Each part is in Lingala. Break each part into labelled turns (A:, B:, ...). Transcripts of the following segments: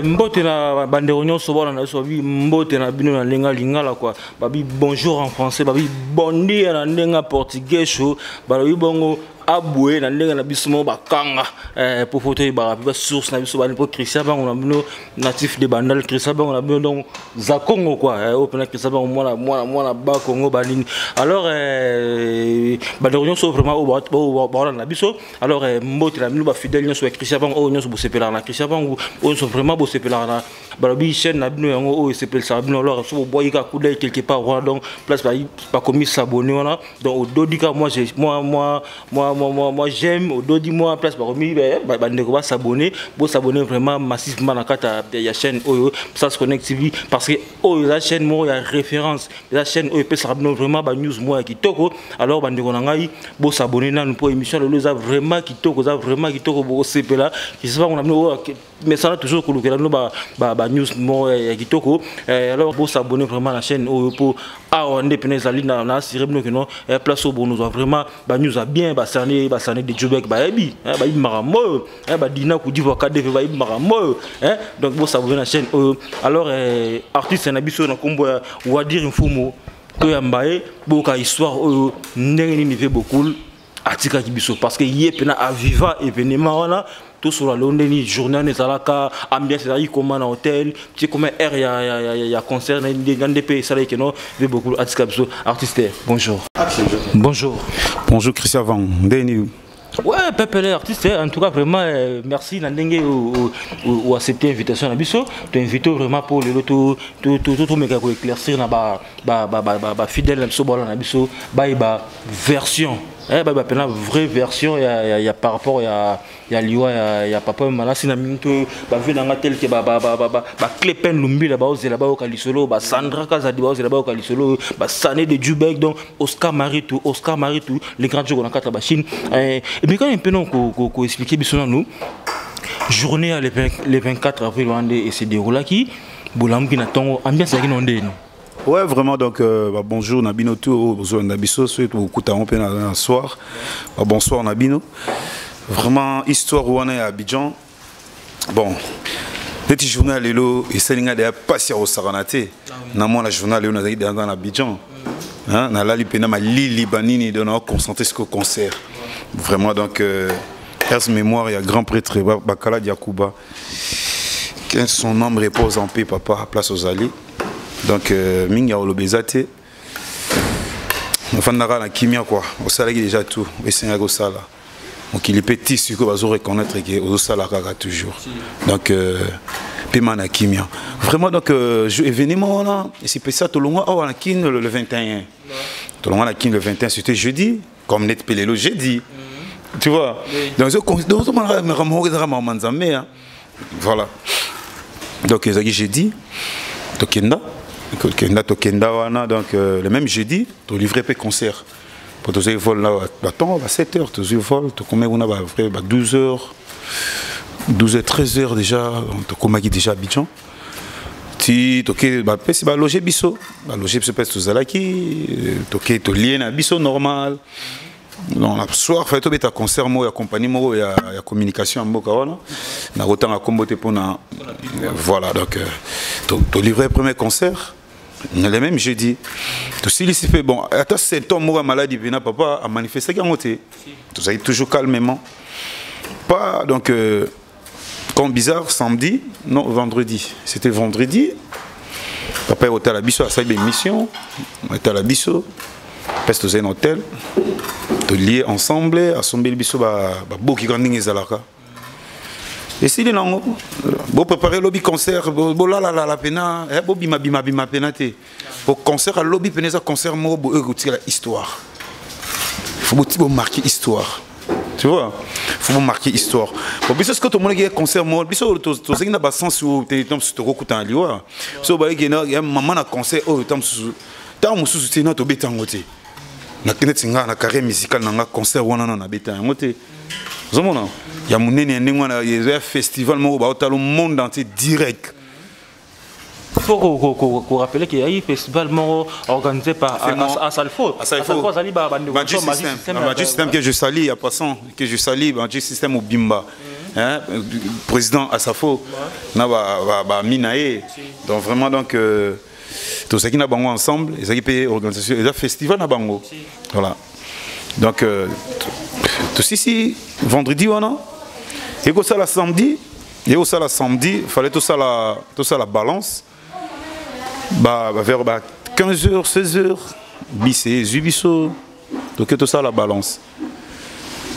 A: Mbote na bandeko nyonso bana na biso, babi mbote na bino na ndenge lingala quoi, babi bonjour en français, babi bom dia na ndenge portugais, balobi bongo aboye na ndenge na biso moko bakanga po po toyebaka mpe basource na biso bani mpo Christian Bango na bino, natif de Bandal, Christian Bango na bino, donc za Congo quoi, oyo mpena Christian Bango, mwana mwana mwana ba Congo banini. Alors bandeko nyonso vraiment oyo baolanda na biso, alors mbote na bino bafidèle nyonso ya Christian Bango, oyo nyonso bosepelaka na Christian Bango, oyo nyonso vraiment bosepelaka na balobi chaîne na bino yango oyo esepelisaka bino. Alors so bobwaki kaka coup d'œil quelque part wana, donc place bakomi s'abonner wana, donc ododi kaka moi moi moi moi moi moi moi j'aime, ododi moi place bakomi bandeko bas'abonner, bos'abonner vraiment massivement na kati ya chaîne oyo Sas Connect TV, parce que oyo eza chaîne moko ya référence, eza chaîne oyo epesaka bino vraiment banews moko ya kitoko. Alors bandeko na ngai, bos'abonner nanu mpo émission lelo eza vraiment kitoko, eza vraiment kitoko, bokosepela. Kisi bango na bino oyo mesana toujours kolukela bino banews moko ya kitoko. Alors bos'abonner vraiment na chaîne oyo mpo awa nde pene ezali na assuré bino keno place oyo bonozwa vraiment banews ya bien. Basane basane de Jobek bayebi, bayebi makambo oyo, badina kudivoa KDV bayebi makambo oyo. Donc bos'abonner na chaîne oyo. Alors artiste na biso na nkombo ya Wadir Mfumu, toyamba ye, boyoka histoire oyo ndenge nini mpe Bokul atikaki biso, parce que ye mpena aviva événement wana. Tosola lelo ndeni journée wana ezalaka, ambiance ezalaki koma na hôtel tie, koma aire ya concert na nde mpe esalaki keno mpe Bokul atika biso. Artiste, bonjour, bonjour.
B: Bonjour Christian Van ndeni.
A: Ouais, Pepele artiste, en tout cas vraiment merci na ndenge o accepter invitation na biso. To invité vraiment pour le tout tout tout tout meka ko éclaircir na ba ba ba ba ba fidèle na biso bola na biso ba ba version. Ba pena vraie version ya par rapport ya liwa ya papa Manasi na minto ba vu nanga tel que ba ba ba ba ba Clepen Lumbila ba ozela ba okalisolo, ba Sandra Kazadi ba ozela ba okalisolo, ba Sané de Djubek, donc Oscar Maritou, Oscar Maritou, les grands jours na kata ba Chine. Et mais quand même peu non ko expliquer biso nanu journée le 24 avril wana et se déroula ki bolamuki na tongo, ambiance yaki no ndeni?
B: Ouais, vraiment, donc, bah, bonjour, Nabino, tout, bonjour, Nabiso, beaucoup de na soir. Bah, bonsoir, Nabino. Vraiment, histoire où on est à Abidjan. Bon, petit journal, lelo, et c'est l'ingé de passer au Saranate. Na moi, la journal, lelo, na dans Abidjan. Hein, na lali pena ma lili banini, de na concentré sur le concert. Vraiment, donc, mémoire, il y a grand prêtre, Bakala Diakouba. Que son âme repose en paix, papa, place aux alliés. Donc mingi ya koloba eza te, nafandaka na kimia quoi. Osalaki déjà tout esengaki osala, mokili mpe ti sikoyo bazo reconnaître ke ozosala kaka toujours. Donc pema na kimia vraiment. Donc événement wana esepesa, tolongwa awa na Kine le 21, tolongwa na Kine le 21, c'était jeudi, comme net mpe lelo jeudi, tu vois. Donc ozomona makambo moko ezaka makambo nzambe. Voilà, donc ezalaki jeudi, tokenda tokenda tokenda wana. Donc le même jeudi tolivre mpe concert po tozwi vol na batongo ba 7 heures, tozwi vol, tokomi kuna ba vrai ba 12 heures, 12 heures, 13 heures déjà tokomaki déjà Abidjan. Ti toke, bapesi baloge biso, baloge biso mpe tozalaki, toke tolie na biso normal. Donc na soir fallait tobeta concert moko ya compagnie moko ya communication ya mboka wana, nakotanga kombo te mpona voilà. Donc tolivre premier concert le même jeudi, tosilisi mpe. Bon, ata symptôme moko ya maladie mpena papa amanifestaki yango te, tozalaki toujours calmement pas. Donc comme bizarre, samedi, non, vendredi, c'était vendredi, papa otala biso, asali bémission, otala biso parce tozali na hôtel, tolie ensemble, asombeli biso baboki kaka ndenge ezalaka, esili nango, bopréparé lobi concert, bolalalala pena, bobimabimabima pena te po concert alobi pena eza concert moko boye ekotikala histoire, faut boti bomarquer histoire, tu vois, faut bomarquer histoire. Bon, biso sikoyo tomonaki concert moko, biso tozalaki na basens oyo te, ntango mosusu tokokutana liwa biso bayeki mama na concert oyo, ntango mosusu, ntango mosusu te na tobeta yango te. Neti nga na carrière musicale na nga, concert wana na nabeta yango te. Ozomona ya monene ya ndenge wana, eza ya festival moko baotala monde entier direct.
A: Il faut qu'on rappelle qu'il y a eu un festival moko organisé par Asalfo.
B: Asalfo, Magic System, Magic System que je salue, en passant, que je salue, Magic System au Bimba. Hein, président Asafo na ba ba ami na ye. Donc vraiment, donc tozalaki na bango ensemble, ezalaki mpe organisation, eza festival na bango. Voilà, donc tosisi vendredi wana, ekosala samedi, ekosala samedi, fallait tosala balance ba vers ba 15 heures, 16 heures, bise ezwi biso, toke tosala balance.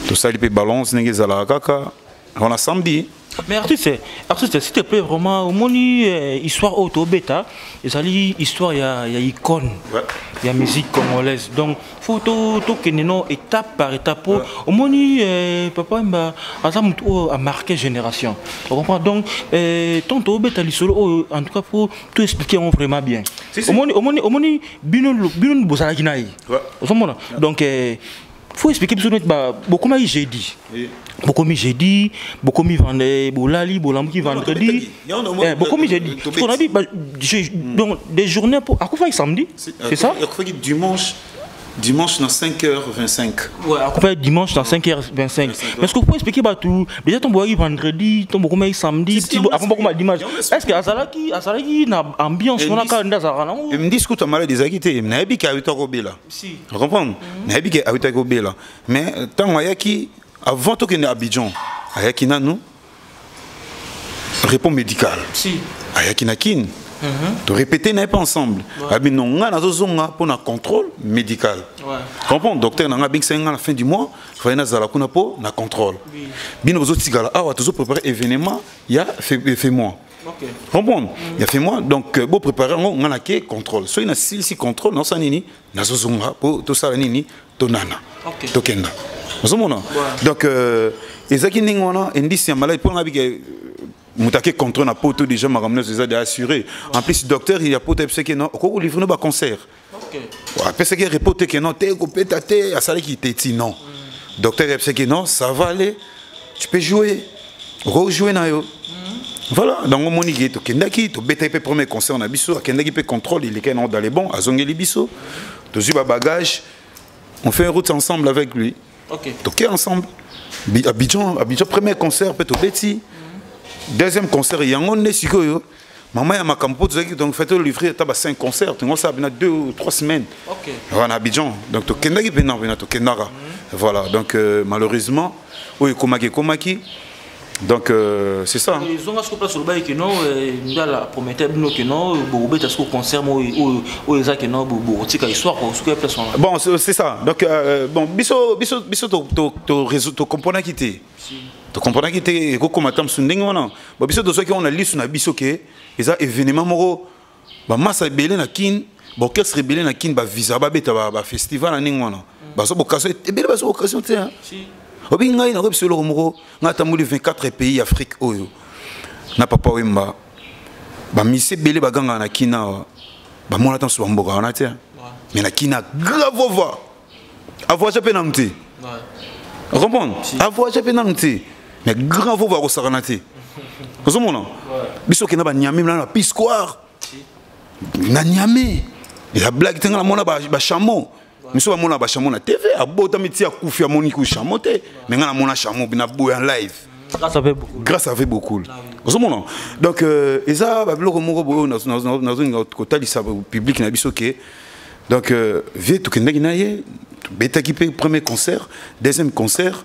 B: Tosali mpe balance ndenge ezalaka kaka wana samedi.
A: Mais artiste, artiste, s'il te plaît, vraiment, omoni histoire oyo tobeta ezali histoire ya icône ya musique congolaise. Donc faut tokende no étape par étape po omoni Papa Wemba aza motu oyo amarqué génération, ocomprend? Donc tant tobeta lisolo oyo, en tout cas faut to expliquer yango vraiment bien.
B: Si, si.
A: Omoni bino bozalaki na ye, ozomona. Donc faut expliquer biso neti bokomaki jeudi, bokomi jeudi, bokomi vendredi, bolali, bolamuki vendredi. Bokomi jeudi. On a dit donc des journées pour akufaki samedi, c'est ça?
B: Akufaki dimanche, dimanche na 5h25.
A: Ouais, akufaki dimanche na 5h25. Mais est-ce que vous pouvez expliquer bato déjà ton boyaki vendredi, ton bokomaki samedi, avant bokoma dimanche, est-ce que azalaki na ambiance wana kaka nde azalaka nango?
B: Ndisi kuta malade ezalaki te. Nayebi ke awutaki kobela, comprendre, nayebi ke awutaki kobela, mais ntango ayaki, avant tokende Abidjan, ayaki nanu repos médical. Ayaki na Kine, torépété na ye mpe ensemble. Abi no, ngai nazozonga mpo na contrôle médical, comprendre, docteur na ngai abengisaki ngai na fin du mois, fallait nazala kuna mpo na contrôle. Bino bozotikala awa, tozopréparé événement ya fait mois, comprendre, ya fait mois. Donc bopréparé yango, ngai nake contrôle. Soki nasilisi contrôle, naosala nini? Nazozonga mpo tosala nini? Tonana, tokenda. Ozomona, donc ezalaki ndenge wana. Indisi ya maladi mpo nga bike moto ake contrôle na poto, déjà makambo nyonso eza de assuré. En plus, docteur ya poto ayebisaki non, okoki kolivre no baconcert. Apesaki repos te ke non te, kobeta te, asalaki te ti non. Docteur ayebisaki non, ça va aller, tu peux jouer, okoki jouer na yo. Voilà, donc omoni ke tokendaki, tobetaki mpe premier concert na biso. Akendaki mpe contrôle, elekaki nango dans les bons, azongeli biso, tozwi babagage, on fait une route ensemble avec lui. Toke ensemble Abidjan. Abidjan, premier concert mpe tobeti. Deuxième concert, yango nde sikoyo mama ya makambo, mpo tozalaki donc fait tolivre ata ba 5 concert, tongosala pena 2 ou 3 semaines wana Abidjan. Donc tokendaki mpena tokendaka. Voilà, donc malheureusement oyo ekomaki. Donc c'est ça.
A: Ezonga siko place olobaki ke non, ndala promettait bino ke non, bokobeta siko concert mo oyo eza ke non, bokotika histoire soki place wana.
B: Bon, c'est ça. Donc bon, biso tocomprendaki te, tocomprendaki te ekokoma ta mosu ndenge wana. Bon, biso tozwaki wana lisu na biso ke eza événement moko, bamasa ebele na Kine, baorchestre ebele na Kine, bavisa babeta bafestival na ndenge wana, bazwa boccasion ebele, bazwa occasion te. Obi ngai nakoyi biso eloko moko, ngai atamboli 24 pays Afrique oyo na Papa Wemba. Bamisi ebele bagangaka na Kina awa, bamona ta mosusu bamboka wana te, mais na Kina grave ova avoyage mpe nanu te, comprendre, avoyage mpe nanu te, mais grave ova akosakana te. Ozomona biso okenda baniamey na Piscoire na Niamey, ya blague te. Ngai namona bachameau miso, bamona bachameau na TV, abotami ti akufi, amoni ku chameau te, mais ngai namona chameau na boya live.
A: Grâce à beaucoup.
B: Grâce à beaucoup. Ozomona, donc eza babiloko moko boye nazolinga kotalisa public na biso ke donc vie tokendaki na ye, tobetaki mpe premier concert, deuxième concert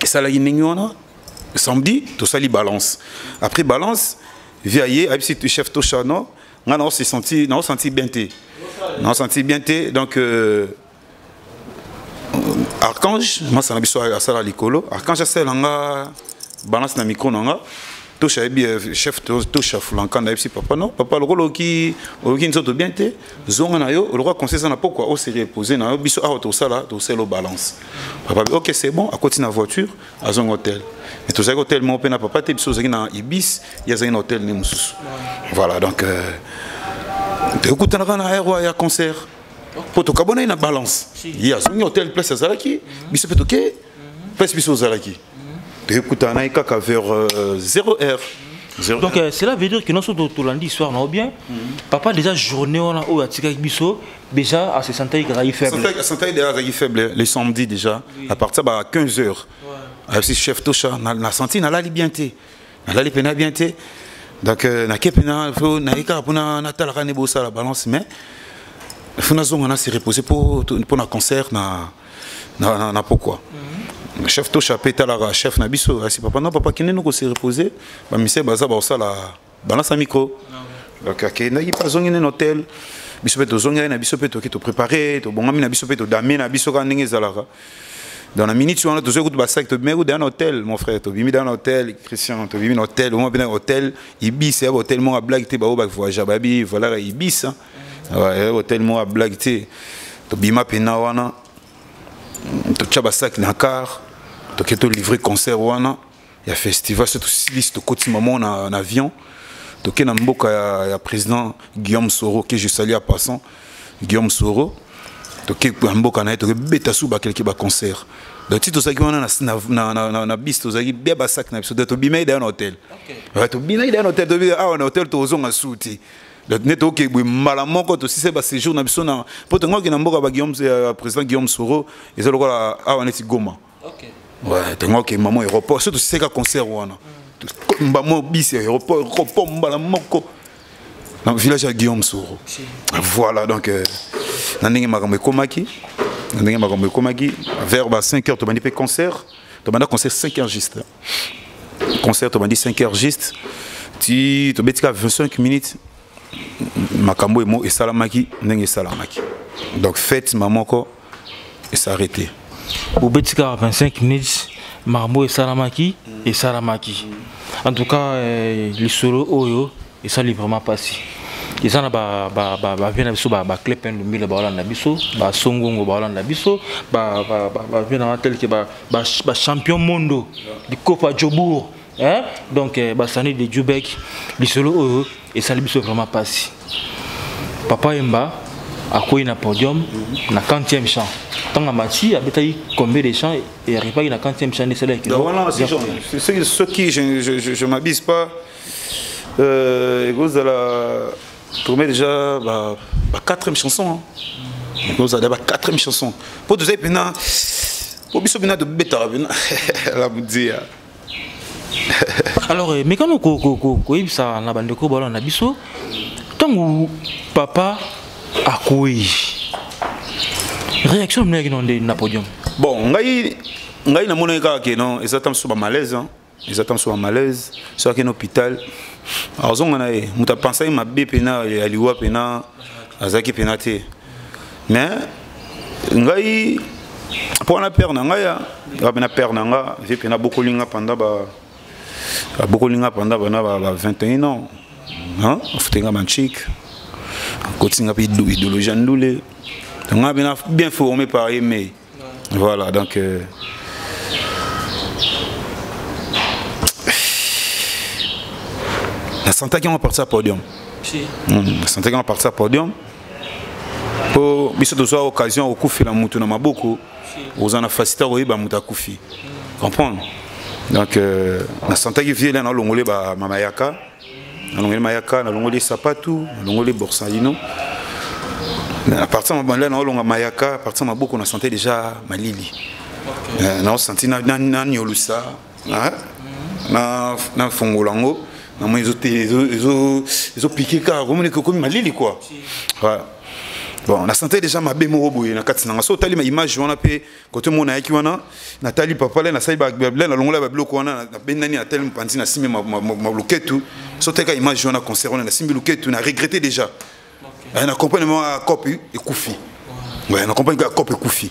B: esalaki ndenge wana. Samedi tosali balance. Après balance, vie aye, ayebisi chef Toshano: ngai naosenti bien te, naosenti bien te. Donc Archange masala biso asala likolo, Archange asala nga balance na micro na nga. Tosha yebi chef Tosha Fulankanda, ayebisi papa: non papa, lokola oyoki nzoto bien te, zonga na yo, olokola conseil eza na pokwa, ose repose na yo, biso awa tosala balance. Papa: ok, c'est bon. Akoti na voiture, azonga hotel. Mais tozalaki hotel moko mpe na papa te, biso ozalaki na Ibis, ye azalaki na hotel ne mosusu. Voilà, donc tokutanaka na aire ya concert mpo tokabonaki na balance. Ye azongi hotel place azalaki, biso mpe toke place biso ozalaki. Toyekutana na ye kaka vers 0 heure.
A: Donc cela veut dire que non, surtout tolandi histoire na bien, papa déjà journée wana oyo atikaki biso, déjà ase sentaki azalaki faible.
B: Sentaki déjà azalaki faible le samedi déjà, à partir ba 15 heures. Ayebisi chef Tosha, na senti nalali bien te, nalali mpena bien te. Donc nake mpena, fo naye kaka mpona natalaka nde bosala balance, mais fo nazonga na se reposer mpo na concert na pokwa. Chef Tosha mpe etalaka chef na biso asi papa, non, papa, kende noko se reposer, bamise baza baosala balance ya micro. Donc akendaki mpe, azongi nde na hotel. Biso mpe tozongi na biso mpe, toki toprépare, tobongami na biso mpe, todame na biso kaka ndenge ezalaka. Dans la minute wana, tozwi kutu basac, tobimi kutu na hôtel. Mon frère, tobimi dans hôtel, Christian, tobimi na hôtel omoi mpe na hôtel Ibis. Ya hôtel moko ya blague te, bao bavoyage bayebi valeur ya Ibis. Hôtel moko ya blague te. Tobima mpena wana, totya basac na car, toke tolivre concert wana ya festival. So tosilisi, tokoti mamo na avion, toke na mboka ya président Guillaume Soro, que je salue en passant. Guillaume Soro, toke na mboka na ye, tokebeta su bakeleke baconcert. Donc ti tozalaki wana na bis, tozalaki bia basac na biso. Donc tobimaki daya na hôtel, tobimaki daya na hôtel, tobi awa na hôtel, tozonga su te. Donc nde toke boye, mbala moko tosise baséjour na biso na mpo tongoki na mboka ya président Guillaume Soro. Eza lokola awa neti Goma. Ouais, tongoki mamo aéroport. So tosiseka concert wana, mbamo bis ya aéroport, aéroport mbala moko na village ya Guillaume Soro. Voilà. Donc na ndenge makambo ekomaki, na ndenge makambo ekomaki, vers ba 5 heures tobandi mpe concert. Tobanda concert 5 heures juste. Concert tobandi 5 heures juste, ti tobetika 25 minutes, makambo emo esalamaki ndenge esalamaki. Donc fête ma moko esarrêté.
A: Bobeti kaka 25 minutes, makambo esalamaki, esalamaki. En tout cas, lisolo oyo esali vraiment mpasi. Eza na bavie na biso, baclep ndumbila baolanda biso, basongongo baolanda biso, bavie na tel que bachampion mondo likopa Jobour, hein? Donc basani de Jubek, lisolo oyo esali biso vraiment mpasi. Papa Yemba akwei na podium na 40e chant. Ntango amati, abetaki combien de chants et arrivaki na 40e chant nde esalaki?
B: Donc voilà, soki je m'abuse pas, ekozala tourné déjà ba quatrième chanson, hein. Ekozala ba quatrième chanson, po tozali mpena, po biso mpena tobetaka mpena la mudia.
A: Alors, mekano koyebisa na bandeko balanda na biso, ntango papa akwei, réaction minaki no nde na podium?
B: Bon, ngai namonaki kaka ke non, eza ta mosusu bamalaise, eza ta mosusu bamalaise. Soki akende hôpital, azonga na ye. Moto apansaki mabe mpena ya liwa mpena azalaki mpena te. Mais ngai, mpo wana père na ngai, ya mpena père na nga, vie mpena abokoli nga pendant ba abokoli nga pendant bana ba 21 ans, afute nga banchik, akoti nga mpe idéologie ya ndule. Donc nga mpena bien formé par ye. Mais voilà, donc nasentaki yango partir ya podium. Nasentaki yango partir ya podium, mpo biso tozwa occasion ya kokufela motu na maboko, oza na facilité koyeba moto akufi, comprendre. Donc nasentaki viele, nalongoli bamayaka, nalongoli mayaka, nalongoli sapatu, nalongoli borsalino. À partir ya mabanda, naolonga mayaka, à partir ya maboko, na sente déjà malili, naosenti naniolusa, nafongola yango, namoni ezopike kaka, komoni komi malili quoi. Voilà. Bon, nasente déjà mabe moko boye na kati nanga. So otali ma image wana mpe, kote moko nayaki wana, natali papa le, nasali le, nalongola babiloko wana, nabendani, natali mopanzi, nasimbi luketu. So otali ka image wana, concert wana, nasimbi luketu, na regretté déjà, na comprendre mo cope ekufi. Ouais, na comprendre que cope ekufi,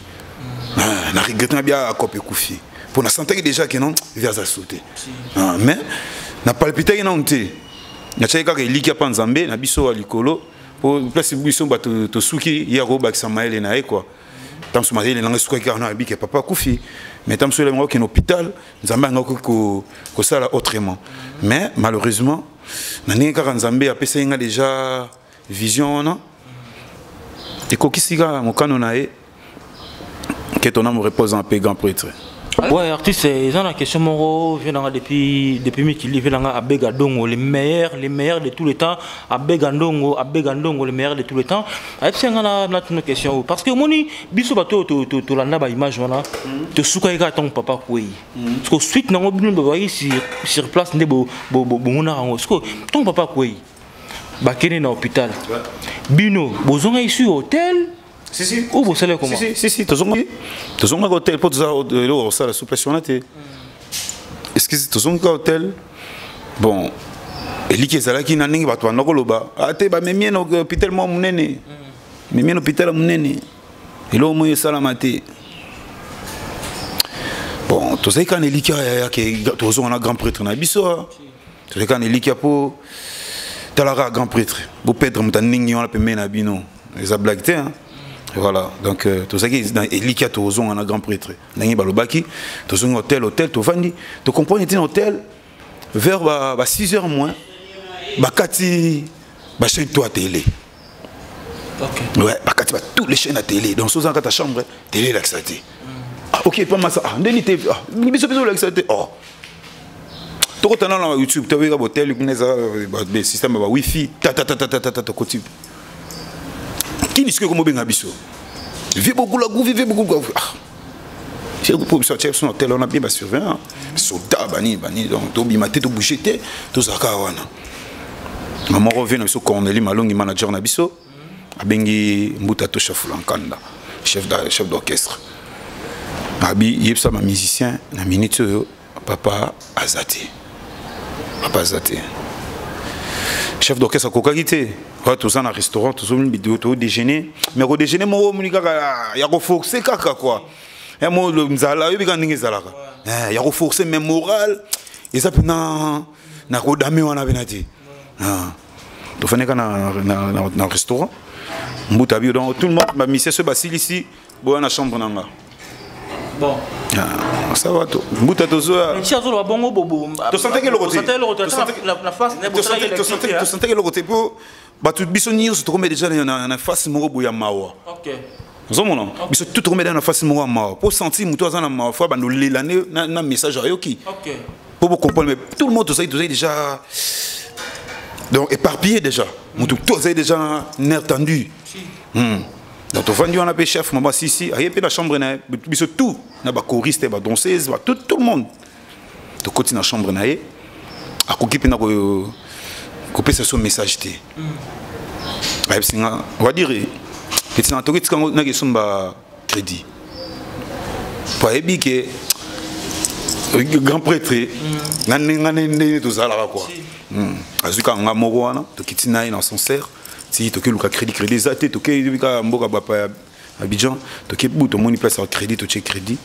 B: na regretté na bia cope ekufi, mpo na sentaki déjà ke non, vi aza sauté. Mais na palpitaki nanu te, natiaki kaka eliki apa Nzambe na biso ya likolo, po place biso bato tosuki, ye akobakisa mayele na ye quoi. Ntango mosusu mayele nanga esukaki kaka na yebike papa akufi, mais ntango mosusu elenga okende hôpital, Nzambe anga okoki kosala autrement. Mais malheureusement, na ndenge kaka Nzambe apesaki nga déjà vision wana, ekokisi kaka mokano na ye. Que ton âme repose en paix, grand prêtre.
A: Ouais, artiste, eza na question moko vie nanga depuis mikili, vie nanga Abega Dongo, les meilleurs de tous les temps. Abega Ndongo, Abega Ndongo, les meilleurs de tous les temps. Ayebisi nga na tuna question parce que omoni biso bato tolanda baimage wana, tosukaki kaka ntango papa kwei, parce que suite nango bino bazalaki sur place nde bomonaka yango. Parce que ntango papa kwei, bakende na hôpital, bino bozongaki sur hôtel?
B: Si, si.
A: Ou bosala comment?
B: Si, si, si, tozongaki, tozongaki hôtel mpo toza eloko kosala souplesse wana te. Excuse, tozongaki hôtel. Bon, eliki ezalaki na ndenge bato banda koloba ate bamemi ye na hôpital mwa monene, memi ye na hôpital ya monene, eloko moyo esalama te. Bon, tozalaki kaka na eliki yake tozonga na grand prêtre na biso. Tozalaki kaka na eliki ya mpo talaka grand prêtre boperdre moto ndenge wana pembeni na bino, eza blague te, hein? Voilà, donc tozalaki na eliki ya tozonga na grand prêtre. Ndenge balobaki, tozongi hôtel. Hôtel tovandi, tocomprendre te na hôtel vers ba 6 heures moins, bakati bachaîne to ya télé. Ouais, bakati ba toutes les chaînes à télé. Donc soza na kati ya chambre, télé elakisa te. Ah, ok, pa masa, ah, ndeni te, ah, biso biso olakisa te. Oh, tokotana na YouTube, toyeka botel kuna eza système ya ba wifi tatatatatata. Tokoti kini sikoyo, komobenga biso vie bokula guvi vie bokula. Ah, po biso atia biso na hotel wana bien basurveillant, soda, banini banini. Donc tobima te, tobouge te, tozalaka wana. Moko vie na biso, Cornélie Malongi, manager na biso, abengi Mbuta Tosha Fulankanda, chef d'orchestre, abi yebisa bamusicien na minute oyo papa aza te, papa aza te. Chef d'orchestre akokaki te. Oyo toza na restaurant, tozomoni todéjeuner, mais kodéjeuner moko omoni kaka ya koforce kaka quoi. Mo nzala oyebi kaka ndenge ezalaka ya koforce, mais moral eza mpena na kodame wana mpena te. Tofandi kaka na restaurant, mbuta bio. Donc tout le monde, bamusicien soki basilisi, boya na chambre na nga.
A: Bon.
B: Ah, ça va, to mbuta tozoya.
A: Ti azoloba bongo bobo.
B: Tosantaki eloko te.
A: Na face.
B: Tosantaki eloko te mpo bato biso nyonso tokomi déjà na face moko boye ya mawa. Ozomona biso tout tokomi déjà na face moko ya mawa. Mpo sentir moto aza na mawa, fo abanda olela na message ayoki mpo bocomprendre. Mais tout le monde tozali déjà donc éparpillé déjà, moto tout azali déjà nerf tendu. Donc tovandi wana mpe chef mama sisi aye mpe na chambre na ye. Biso tout na bachoriste, badanseuse, tout, tout le monde tokoti na chambre na ye. Akoki mpena kopesa so message te. Ayebisi nga, on va dire eti na toki tika naki esomba crédit po ayebi ke grand prêtre nga ndenge tozalaka quoi. Azwi kaka nga moko wana, tokiti na ye na ascenseur ti tokeluka crédit. Crédit eza te. Tokeyebi kaka mboka bapa ya Abidjan, toke bu tomoni place ya crédit, totie crédit.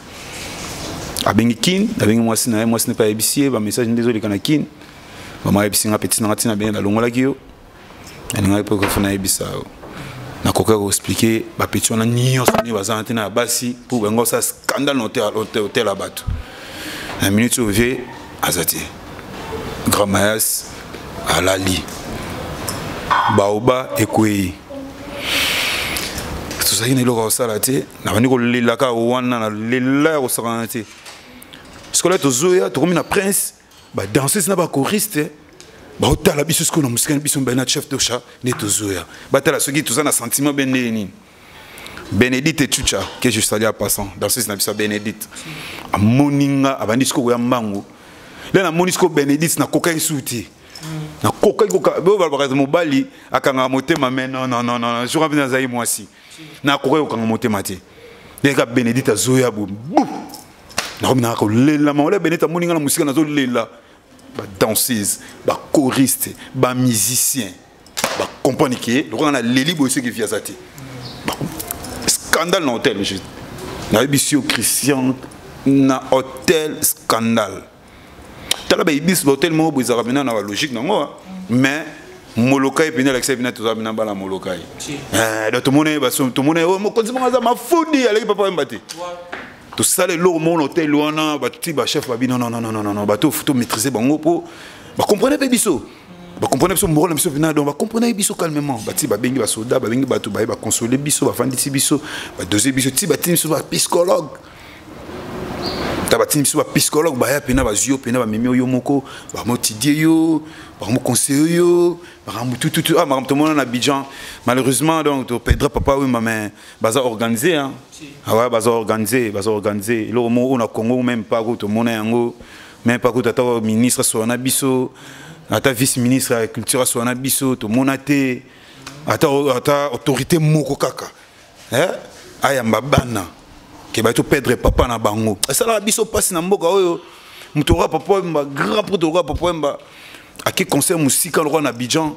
B: Abengi Kine, abengi mwasi na ye. Mwasi ne mpe ayebisi ye bamessage nde ezoleka na Kine. Mama ayebisi nga: petit nanga, ntina bene nalongolaki yo, nalingaki mpe kofa nayebisa yo. Nakoki koexpliquer bapetits wana nyonso ndenge baza na te na ya basi mpo bango osala scandale na hotel ya bato. Na minute oyo vie aza te, grand mayas alali, baoba ekwei. Tozalaki na eloko ya kosala te. Nabandi kolela kaka wana, nalela ya kosakana te. Sikola tozoya, tokomi na Prince, badanseuse na bachoriste baotala biso sikoyo na mosika na biso mibale na chef Tosha nde tozoya. Batala soki toza na sentiment be ndenge nini. Bénédicte Chucha, que je salue en passant, danseuse na biso Bénédicte, amoni nga, abandi sikoyo koya mbangu. Le namoni sikoyo Bénédicte, nakokaki su te, nakokaki oyo balobaka mobali akangaka motema, mais non, non, non, non, jour mpe nazali mwasi, nakokaki kokanga motema te. Ndenge kaka Bénédicte azoya bo bu, nakomi naka kolela maola. Bénédicte amoni nga na mosika nazolela. Badanseuse, bachoriste, bamusicien bacomprendre ke lokola naleli boye soki vi aza te, scandale na hôtel. Nayebisi yo Christian, na hôtel scandale. Tala bayebisi bahotel moko boye ezalaka mpena na balogique nango, mais Molokai mpena alakisa mpena toza mpena bana Molokai. Donc tomona mokonzi moko aza mafudi, aleki papa Wemba te. Tosala eloko moko na hotel wana, bati bachef babi: non, non, non, non, non, bato to maîtriser bango mpo bacomprendre mpe biso, bacomprendre biso moral na biso mpena. Donc bacomprendre biso calmement, bati babengi basoda, babengi bato baye, baconsole biso, bafandisi biso, badose biso ti batindi biso bapsychologue. Ta batindi biso bapsychologue, baya mpena, bazwi yo mpena, bamemi yo moko, bamotidie yo, bamoconseille yo makambo tututu. Ah, makambo tomona na Abidjan, malheureusement. Donc toperdre Papa Wemba, mais baza organisé, hein. Ah ouais, baza organisé, baza organisé. Eloko moko oyo na Congo même pas ko tomona yango, même pas kutu ata ministre asola na biso, ata vice ministre ya culture asola na biso, tomona te. Ata autorité moko kaka, eh? Ayamba bana ke baye toperdre papa na bango, esalaka biso mpasi na mboka oyo. Moto okoka Papa Wemba, grand prêtre okoka Papa Wemba, ake concert mosika lokola na Abidjan,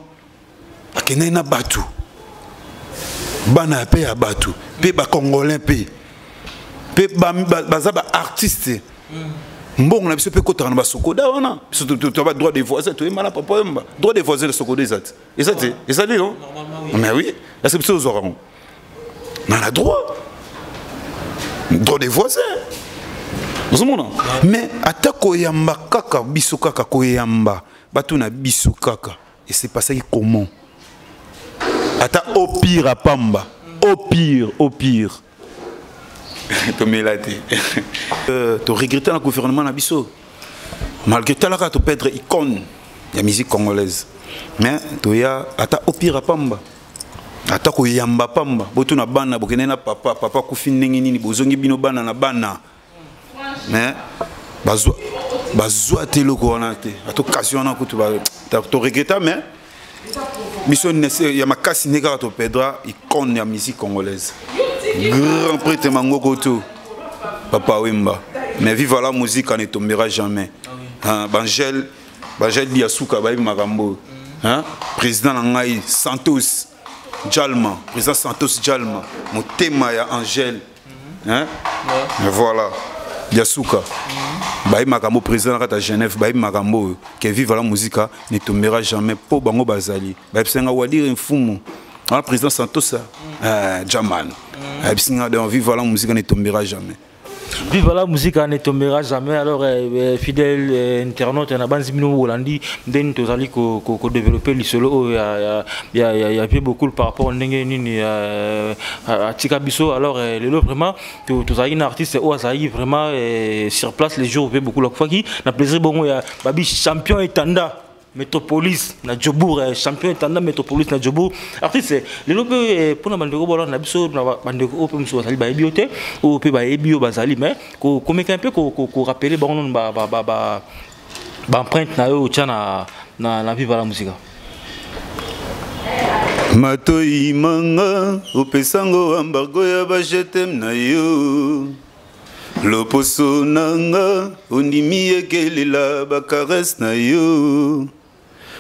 B: akendaki na bato, bana mpe ya bato mpe bacongolais mpe baza baartiste. Mbongo na biso mpe ekotaka na baSOCODA wana. Biso to ba droit de voisin, toyemba na Papa Wemba. Droit de voisin na SOCODA eza te, eza te, ezali non? Mais oui, est ce que biso tozwaka yango na droit de voisin? Ozomona, mais ata koyamba kaka biso, kaka koyamba bato na biso kaka, esepasaki comment? Ata au pire apamba, au pire, au pire tomela te. Toregrete na gouvernement na biso, malgré talaka toperdre icône ya musique congolaise, mais toya ata au pire apamba, ata koyamba pamba. Botuna bana, bokende na papa, papa akufi ndenge nini, bozongi bino bana na bana, mais bazwa te eloko wana te, ata occasion wana kutu toregreta. Mais biso ya makasi nde kaka toperdre icône ya musique congolaise, grand prêtre Mangoko to Papa Wemba. Mais vive la musique ne tombera jamais. Hein, bangel bangel Diasuka, bayebi makambo, hein? Président na ngai Santos Jalma, président Santos Jalma, motema ya Angèle, hein? Ouais. Voilà, Diasuka, bayebi makambo. Président na kati ya Genève, bayebi makambo oyo ke vive la musique ne tombera jamais, mpo bango bazali bayebisa nga wadire mfumu wana, président Santos Jaman ayebisi nga. Donc vive la musique ne tombera jamais.
A: Vive la musique ne tombera jamais. Alors, fidèle internaute na banzi bino bolandi ndenge tozali kodévelopper lisolo oyo ya mpe beaucoup par rapport ndenge nini atika biso. Alors lelo vraiment tozalaki na artiste oyo azalaki vraiment sur place les jours mpe beaucoup akufaki na plaisir bongo ya babi champion etanda Métropolis na Jobourg, champion etanda Métropolis na Jobourg. Artiste, lelo mpe mpona bandeko bolanda na biso, na bandeko oyo mpe mosusu bazali bayebi yo te, oyo mpe bayebi yo bazali, mais komeka mpe korappeler bango nano baempreinte na yo otya na Viva la Musica.
B: Matoi manga opesango embargo ya bajetem na yo, loposo nanga ondimi ekelela bacaresses na yo,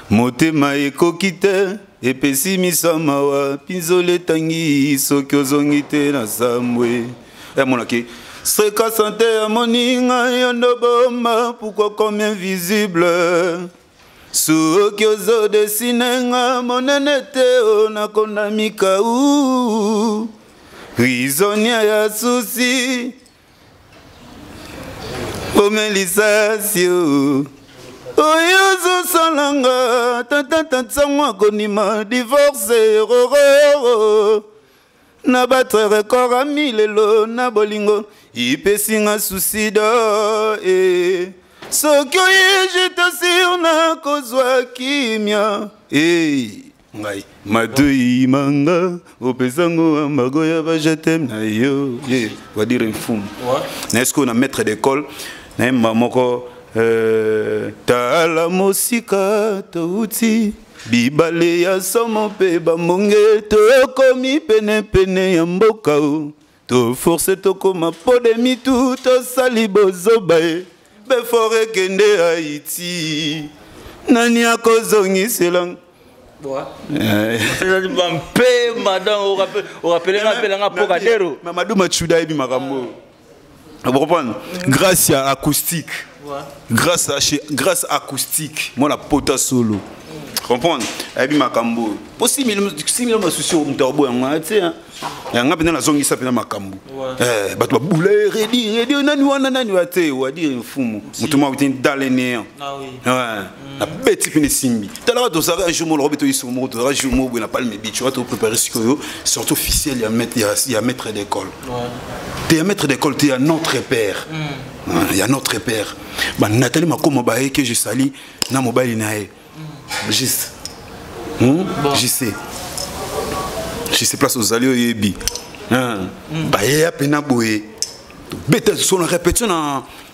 B: motema ekoki te, epesi miso mawa, mpinzoli etangi soki ozongi te na sambwe. Emonaki seka sante ya moninga yo ndo bomba, pourquoi comme invisible? Soki ozodessiner nga monene te, o nakonda mikau prisonnier ya susi, omelisasio oyo ozosalanga tatata ntango akondima divorce rororo na battre record ami lelo na bolingo ipesinga suicide e. Soki oye, je t'assure, nakozwa kimia e ngai. Matoi manga opesango embargo ya bajetem na yo ye wadire mfumu na eske na maître d'école nayemba moko tala mosika touti, bibale ya somo mpe bambonge, tokomi penepene ya mboka o toforce tokoma po de mitu tosali bozoba e before ekende Haiti, nani akozongisela?
A: Mpe madame orappeler nga mpe nanga Pocadero.
B: Mamadou Machuda ayebi makambo oyo, comprendre grâce à acoustique, grâce à chez, grâce acoustique mwana pota solo, comprendre. Ayebi makambo oyo po 6 millions basusi oyo moto akoboya yango te yanga mpenza nazongisa mpenza makambo. Bato babula redi redi nani wana nani wa te wadire mfumu moto moko te dans le néant. Nabeti mpe esimbi. Talaka, tozalaka un jour moko lokobe toyiso moko, tozalaka jour moko boye na Palme Beach wa topréparé sikoyo sortie officielle ya maître d'école te, ya maître d'école te, ya notre père, ya notre père Banathalie Makoma bayeke. Je sali na mobali na ye juste. Je sais place ozali, oyebi bayeya mpena boye tobeta so na répétition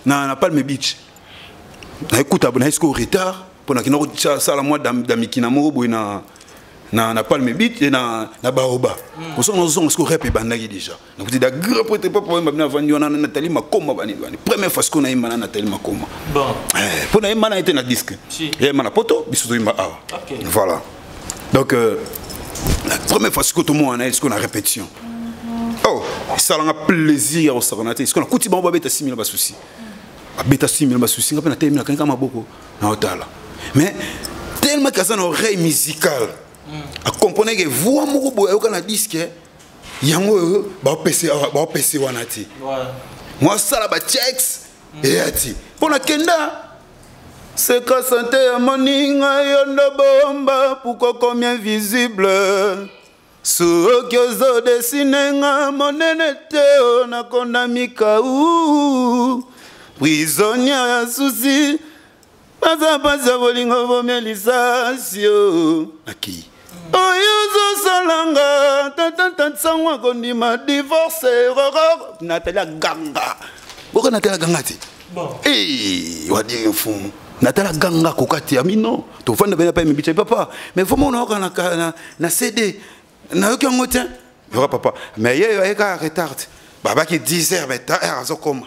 B: na Palme Beach. Naekuta naye sikoyo retard mpo nakenda kosala mwa damikina moko boye na Palme Beach na Baoba. Kosonga nazonga sikoyo, rep ebandaki déjà. Nakuti da grand prêtre papa oyemba bino avandi wana na Nathalie Makoma bani bani. Première fois sikoyo nayemba na Nathalie Makoma mpo nayemba na ye te na disque, yayemba na poto, biso toyemba awa. Voilà, donc la première fois sikoyo tomona ye sikoyo na répétition, oh, esalanga plaisir ya kosakana te. Sikoyo nakuti bango babeta 6 000 basusi, babeta 6 000 basusi, nga mpe natelemi, nakangi maboko naotala. Mais tellement kaza na oreille musicale, acomprendre ke voix moko boye ayoka na disque yango oyo baopese wana te. Mwasala bachecks eya ti mpo nakenda seka sante ya moninga yo ndo bomba pourquoi comme invisible soki ozodesine nga monene te o nakondami kau prisonnière ya susi baza mpasi ya bolingo vomelisasio akei oyo ozosalanga tatata nsango akondima divorce roror. Nathalie aganga boka, Nathalie aganga te. Wadiri mfumu Nathalie aganga akoka te. Ami non, tovanda bena pa emibicha papa, mais vraiment nayoka na CD, nayoki yango te, yoka papa. Mais ye ayeka retard te, babaki 10 heures, mais ta heure azokoma,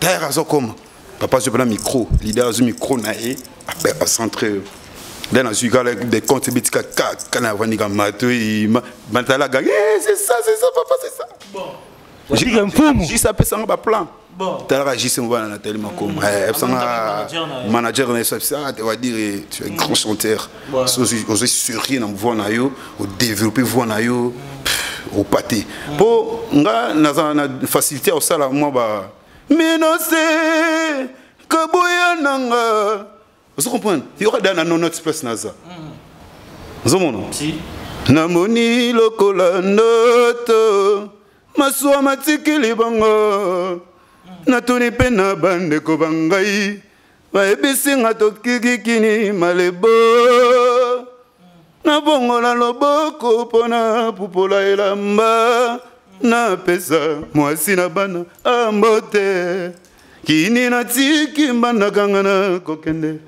B: ta heure azokoma. Papa azwi mpena micro, leader azwi micro na ye, acentre nde nazwi kaka des comptes ebetika kaka na avandika matoi matala ganga. C'est ça, c'est ça papa, c'est ça.
A: Wadiri mfumu.
B: Juste apesanga baplan. Talaka juste mobana Nathalie Makoma epesanga manager na ye so apesa wadire tu es grand chanteur, ozwi suri na voix na yo, odéveloppe voix na yo opate mpo nga naza na facilité ya kosala mwa ba minose kaboya nanga. Ozo comprendre, yoka da na nonote place naza ozomona namoni lokola ndoto masuwa matikili bango. Natuni mpe na bandeko bangai, bayebisi nga tokikikini malebo nabongola loboko mpona pupola elamba napesa mwasi na bana ambote kini natiki mbandakanga na kokende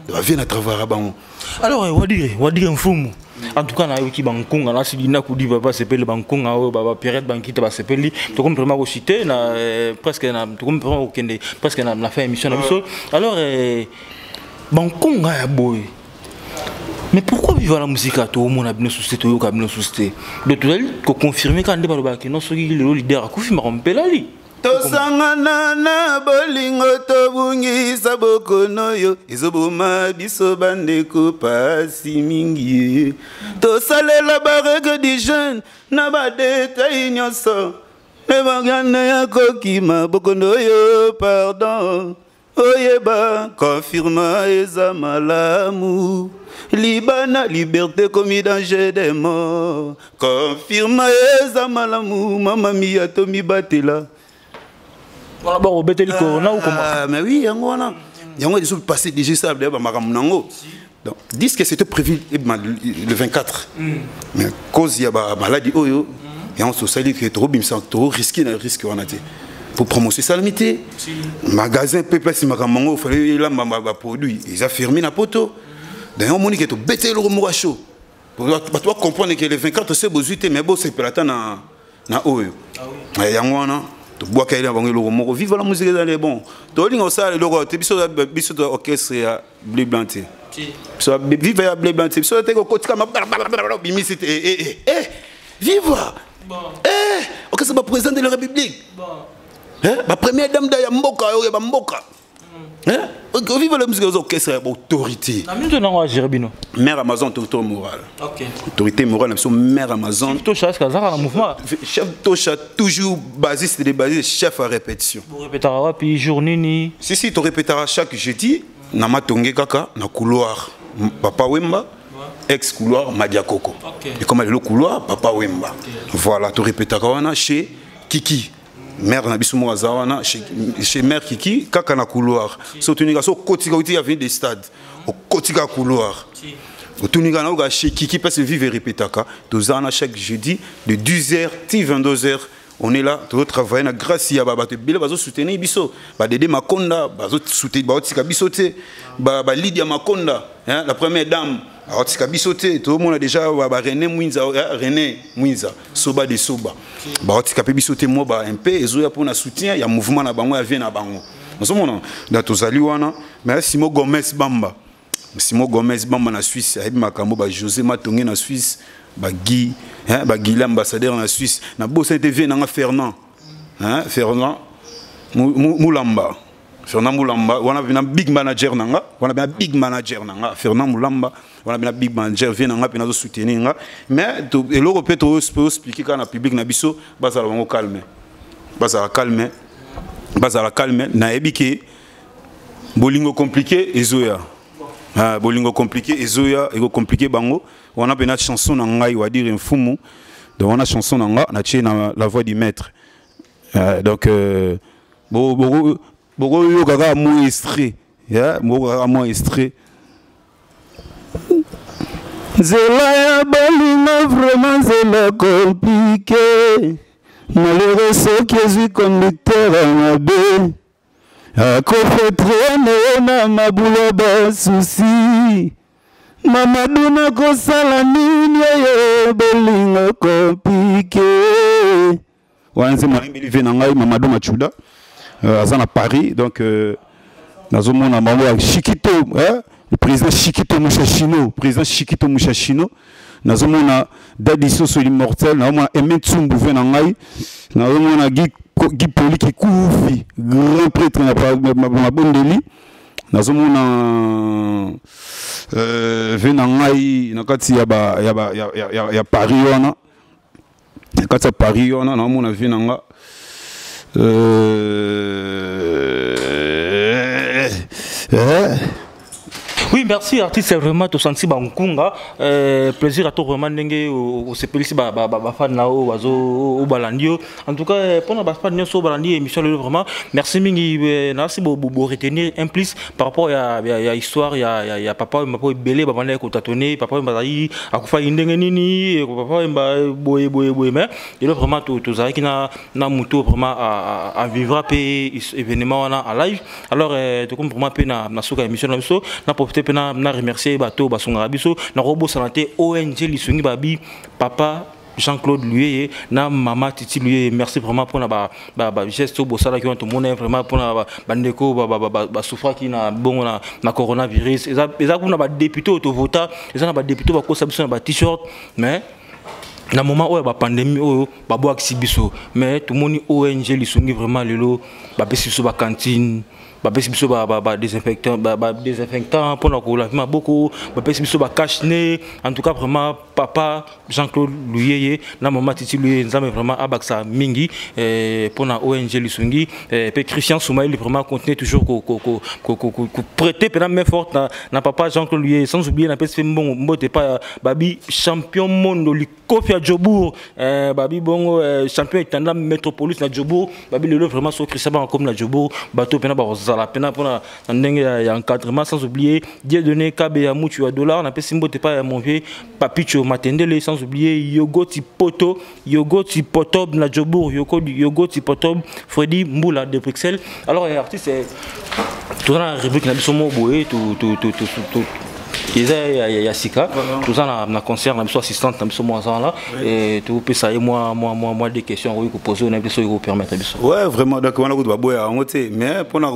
B: bavie na travaillera bango.
A: Alors wadire mfumu, en tout cas nayoki bankunga nasili nakudi papa sepeli bankunga oyo bapériode bankita basepeli. Tokomi vraiment kocite na presque na tokomi vraiment kokende presque na fin émission na biso. Alors bankunga ya boye, mais pourquoi Viva la Musique toomona bino susu te, toyoka bino susu te? Donc tozali koconfirme kaka nde balobaka no soki lelo leader akufi makambo mpelali.
B: Tosangana na bolingo, tobungisa bokono oyo ezoboma biso bandeko pasi mingi. Tosalela barègle d'hygiène na badétails nyonso nde bagane ya kokima bokono oyo. Pardon, oyeba confirma eza malamu libana liberté komi danger de mort. Confirma eza malamu mama mia tomibatela.
A: Wana bakobeteli corona ou comment?
B: Ah, mais oui, yango wana yango ezo passé déjà ça ba makambo nango. Donc disque c'était prévu le 24, mais cause ya ba maladie oyo yango tosali ke tokobimisa, torisque na risque wana te pour promotion esalami te. Magasin mpe place makambo yango ofale elamba baproduit eza fermé na poto. D'ailleurs omoni ke tobeti eloko moko ya chaud, bato bacomprendre ke le 24 se bozwi te, mais bosepela ata na oyo yango wana tobwaka ele na bango eloko moko. Vive la Musique ezali bon, tolinga kosala eloko te. Biso to orchestre ya bleu blanc te, biso vive ya bleu blanc te, biso te kokotika bimisi te. Vive orchestre baprésident de la République, bapremière dame ya mboka oyo ya bamboka. Hein? Viva la musique aux orchestre autorité.
A: Na minto nango agir bino.
B: Mère Amazon autorité morale.
A: OK.
B: Autorité morale na mère Amazon.
A: Chef Tosha est-ce que na mouvement?
B: Chef Tosha toujours basiste des basistes chef à répétition.
A: Vous répétera wapi jour nini?
B: Si si tu répétera chaque jeudi na matonge kaka na couloir Papa Wemba. Ex couloir Madiakoko.
A: Okay.
B: Et comme le couloir Papa Wemba.
A: Okay.
B: Voilà, tu répétera wana chez Kiki. Mère na biso moko aza wana chez mère Kiki kaka na couloir. So tunika so kotika uti avenue des stades. Okotika couloir. Otunika na oga chez Kiki parce que vive répétaka. Tozana chaque jeudi de 10h ti 22h. On est là, tout travailler na grâce ya ba bato bile bazo soutenir biso, ba Dédé Makonda, bazo soutenir ba otika biso te, ba ba Lydia Makonda, hein, la première dame, otika biso te, tout le monde a déjà ba, ba René Mwinza, hein, René Mwinza, Soba de Soba. Ba otika pe biso te mo ba MP ezo ya pona soutien ya mouvement na bango ya vie na bango. Nazomona na tozali wana, mais Simon Gomez Bamba. Simon Gomez Bamba na Suisse, ayebi makambo ba José Matonge na Suisse, ba Guy, hein, ba Guy l'ambassadeur na Suisse, na bossa TV nanga Fernand, hein, Fernand Moulamba. Fernand Moulamba, wana bina big manager nanga, wana bina big manager nanga, Fernand Moulamba, wana bina big manager vient nanga pena zo soutenir nga, mais to eloko pe to expliquer kana public na biso, bazala bango calme. Bazala calme. Bazala calme, na yebi ke bolingo compliqué ezoya. Ah, bolingo compliqué ezoya, ego compliqué bango. On a une chanson na ngai wa dire mfumu. Donc on a chanson na nga na tie na la voix du maître. Donc bo bo bo yo kaka mo extrait. Ya, bo kaka mo extrait.
C: Nzela ya bolingo vraiment nzela compliqué. Malheureux soki ezwi conducteur ya mabe. Akofetre na mabulo ba souci. Mamadou nakosala nini oyo bolingo compliqué.
B: Wana nzembo nayembeli vie na ngai Mamadou Machuda, aza na Paris, donc nazomona bango ya Chiquito, hein? Le président Chiquito Mouchachino, président Chiquito Mouchachino. Nazomona Dadi Soso l'immortel, nazomona Aimé Tsumbu vie na ngai, nazomona Guy Poli Kikufi, grand prêtre na mabondeli. Nazomona vie na ngai na kati ya ba, ya ba, ya, ya, ya, ya Paris wana. Na kati ya Paris wana, nazomona vie na nga.
A: Oui, merci artiste, c'est vraiment tout senti bankunga. Plaisir à toi vraiment ndenge au sepelisi ba ba ba fan là au bazo au balandio. En tout cas, pour ba fan nyonso balandi émission le vraiment merci mingi merci bo bo retenir un plus par rapport ya ya ya histoire ya ya ya papa mba po belé ba banda ko tâtonner papa mba yi akufa ndenge nini papa mba boye boye boye mais et vraiment tout tout ça qui na na muto vraiment à vivre pe événement wana à live. Alors tout comme vraiment pe na na souka émission na biso na profiter pe na na remercier bato basonga biso na robo santé ONG Lisungi babi papa Jean-Claude Luyeye na mama Titi Luyeye, merci vraiment pour na ba ba ba geste bosala qui ont tout monde vraiment pour na ba bandeko ba ba ba ba souffra qui na bon na na coronavirus eza eza kuna ba député auto-vota eza na ba député ba kosa biso na ba t-shirt mais na moment oyo ba pandémie oyo ba boakisi biso mais tout monde ONG Lisungi vraiment lelo ba pesi biso ba cantine ba pesi biso ba ba ba désinfectant ba ba désinfectant pour na ko laver maboko ba pesi biso ba cache-nez en tout cas vraiment papa Jean-Claude Luyeye na mama Titi Luyeye nzambe vraiment abaksa mingi pour na ONG Lisungi pe Christian Soumaïl vraiment continuer toujours ko ko ko ko ko ko prêter pena main forte na papa Jean-Claude Luyeye sans oublier na pesi mbongo mbote pa babi champion monde Likofi ya Djobour babi bongo champion etanda métropolis na Djobour babi lelo vraiment so Christian ba comme na Djobour bato pena ba kozala pena pona na ndenge ya encadrement sans oublier Dieudonné Kabe ya Mutu ya dollar na pesi mbote pa ya mon vieux Papicho Matendele sans oublier Yogoti Poto Yogoti Potob na Djobour Yogoti Potob Freddy Mboula de Bruxelles. Alors artiste tout dans la rubrique na biso mo boye tout tout tout tout tout eza ya sika toza na concert na biso assistante na biso mwa aza wana et topesa ye mwa des questions oyo koposer na biso oyo kopermettre biso.
B: Ouais, vraiment, donc wana kutu baboya yango te mais mpona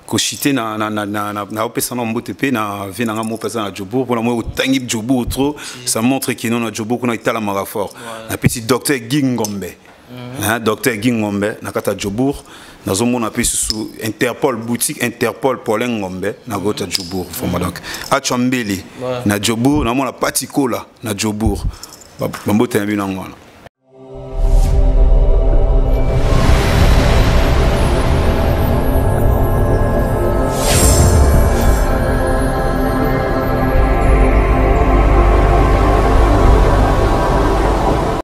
B: kochite na opesa na mbote mpe na vie na nga moko mpenza na Djobour mpona moi otangi Djobour trop, ça montre que non na Djobour kuna etalamaka fort. Napesi docteur Guy Ngombe, hein, docteur Guy Ngombe na kati ya Djobour. Nazomona mpe susu Interpol, boutique Interpol, Paulin Ngombe na gota Jobourg, vraiment. Donc Achwa Mbeli na Jobourg, namona Patikola na Jobourg. Bambote na bino yango wana.